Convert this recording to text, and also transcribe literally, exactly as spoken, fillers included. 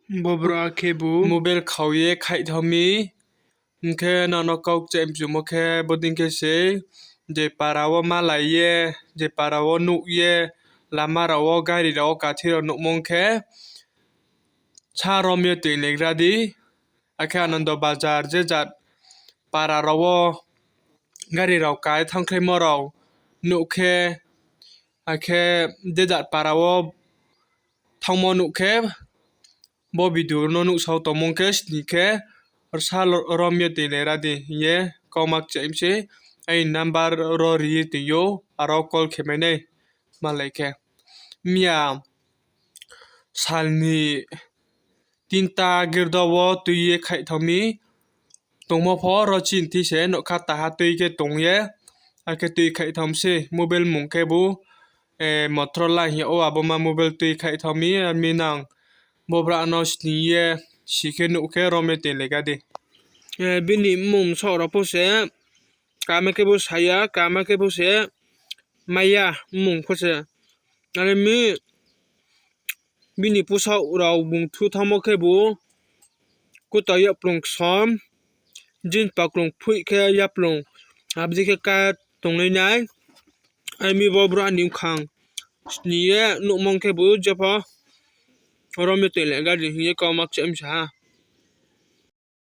Bo brouh khebu mobile khao ye khaihthao mi. Hing khe nang no kau kchai mchumo khe bodei khe se, je para wo malai ye, je para wo nuh ye, lama rao wo, gari rao wo kathi rao nuhmo khe, sa rom ye toing legra di. Akhe Anando Bazar je jat para rao wo gari rao kai thanngkhlaimo rao nuh khe, akhe je jat para wo thanngmo nuh khe, bo video no nuhsao tongmo khe sni khe, sa rom ye toing legra di hing ye kauma kchai mi se, aini number ro ri ye toing ou, aro call khe mai nai. Malai khe, miya sal ni tinta girda wo tui ye khaihthao mi. Tongmo pho ro chini thi se nougkha taha tui khe tong ye, akhe tui khaihthao mi se. Mobile mung khebu Motorola hing yag ou, abo ma mobile tui khaihthao mi, armi nang bo brouh no sni ye, si khe nuh khe rom ye toing legra di. Bini mmung bsaoh rao pho se, kama khebu sa ya, kama khebu se mai ya, mmung pho se. Are mi bini bsaoh rao bung thu thanngmo khebu kuta yaplung ksom, jeans paklung phoih khe yaplung, abo dei khe ka tongnai nai. Are mi bo brouh ni bkhang sni ye nuhmo khebu jepho rom ye toing legra di hing ye kauma kchai mi se ha.